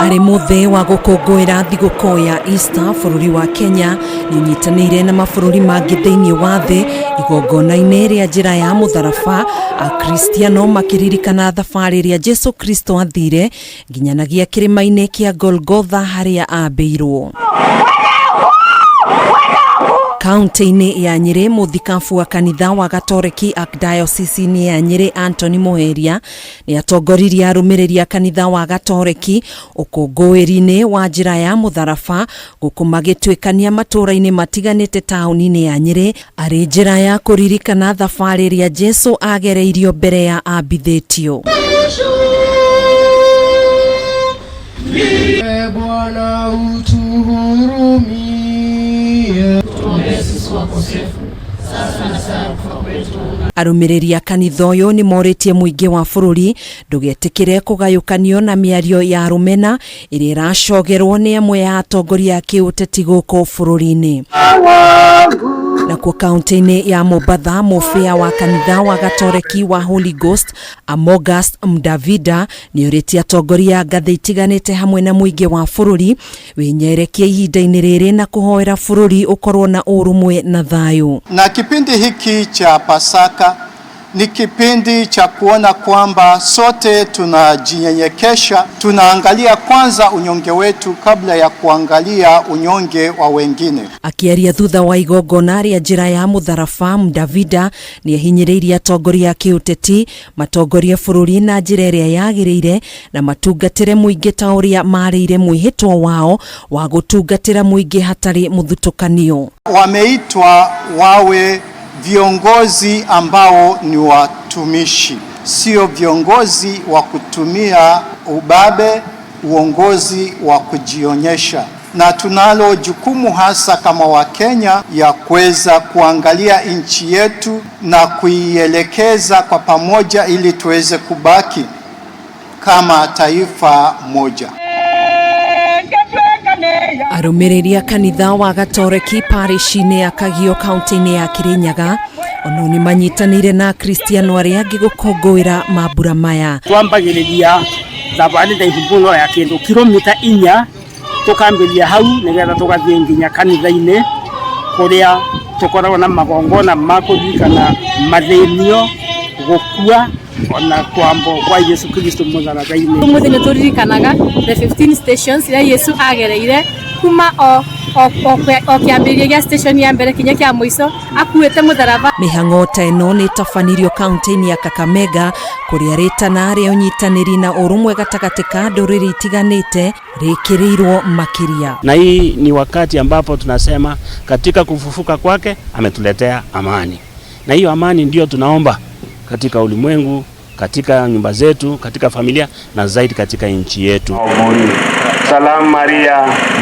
Arĩ mũthĩ wa gũkũngũĩra thigũkũ ya Easter, bũrũri wa Kenya nĩ ũnyitanĩire na mabũrũri mangĩ thĩinĩ wa thĩ igongona-inĩ rĩa njĩra ya mũtharaba, Akristiano makĩririkana thabarĩ ĩrĩa Jesu Kristo athire nginyanagia kĩrĩma-inĩ kĩa Golgotha harĩa ambĩirwo. Kaunti-inĩ ya Nyĩrĩ, mũthikabu wa kanitha wa Gatoreki Archdiocese-inĩ ya Nyĩrĩ Anthony Muheria nĩ atongoririe arũmĩrĩri a kanitha wa Gatoreki ũkũngũĩri-inĩ wa njĩra ya mũtharaba gũkũ magĩtuĩkania matũũra-inĩ matiganĩte taũni-inĩ ya Nyĩrĩ arĩ njĩra ya kũririkana thabarĩ ĩrĩa Jesu agereirio mbere ya ambithĩtio. Bwana utuhurumie. Arũmĩrĩri a kanitha ũyũ nĩ morĩtie mũingĩ wa bũrũri ndũgetĩkĩre kũgayũkanio na mĩario ya rũmena ĩrĩa ĩracogerwo nĩ amwe ya atongoria a kĩũteti gũkũ bũrũri-inĩ. Nakuo kaunti-inĩ ya Mombatha, mũbĩa wa kanitha wa Gatoreki wa Holy Ghost Amogas Mdavida nĩ ũrĩtie atongoria a ngathĩ itiganĩte hamwe na mũingĩ wa bũrũri wĩnyerekie ihinda-inĩ rĩrĩ na kũhoera bũrũri ũkorwo na ũrũmwe na thayũ. Na kipindi hiki cha Pasaka ni kipindi cha kuona kwamba sote tunajinyenyekesha, tunaangalia kwanza unyonge wetu kabla ya kuangalia unyonge wa wengine. Akĩaria thutha wa igongona rĩa njĩra ya mũtharaba, Mdavida nĩ ahinyĩrĩirie atongoria a kĩũteti matongorie bũrũri na njĩra ĩrĩa yagĩrĩire na matungatĩre mũingĩ ta ũrĩa marĩire mwĩhĩtwa wao wa gũtungatĩra mũingĩ hatarĩ mũthutũkanio. Wameitwa wawe viongozi ambao ni watumishi, sio viongozi wa kutumia ubabe, uongozi wa kujionyesha. Na tunalo jukumu hasa kama Wakenya ya kuweza kuangalia nchi yetu na kuielekeza kwa pamoja ili tuweze kubaki kama taifa moja. Arũmĩrĩri a kanitha wa Gatoreki parish-inĩ ya Kagio kaunti-inĩ ya Kirinyaga ono nĩ manyitanĩire na Akristiano arĩa angĩ gũkũngũĩra mambura maya. Twambagĩrĩria thabarĩ ndaihu mũno ya kĩndũ kilomita 4, tũkambĩrĩria hau nĩgetha tũgathiĩ nginya kanitha-inĩ kũrĩa tũkoragwo na magongona ma kũririkana mathĩnio, gũkua ona kwambwo kwa Yesu Kristo mũtharaba-inĩ. Ũmũthĩ nĩ tũririkanaga the 15 stations iria Yesu agereire kuma o kĩambĩrĩria gĩa station ya mbere kinya kĩa mũico akuĩte mũtharaba. Mĩhang'o ta ĩno nĩ ĩtabanirio kaunti-inĩ ya Kakamega kũrĩa rĩtana rĩa ũnyitanĩri na ũrũmwe gatagatĩ ka ndũrĩrĩ itiganĩte rĩkĩrĩirwo makĩria. Na hii ni wakati ambapo tunasema katika kufufuka kwake ametuletea amani, na hiyo amani ndio tunaomba katika ulimwengu, katika nyumba zetu, katika familia na zaidi katika nchi yetu. Salamu Maria.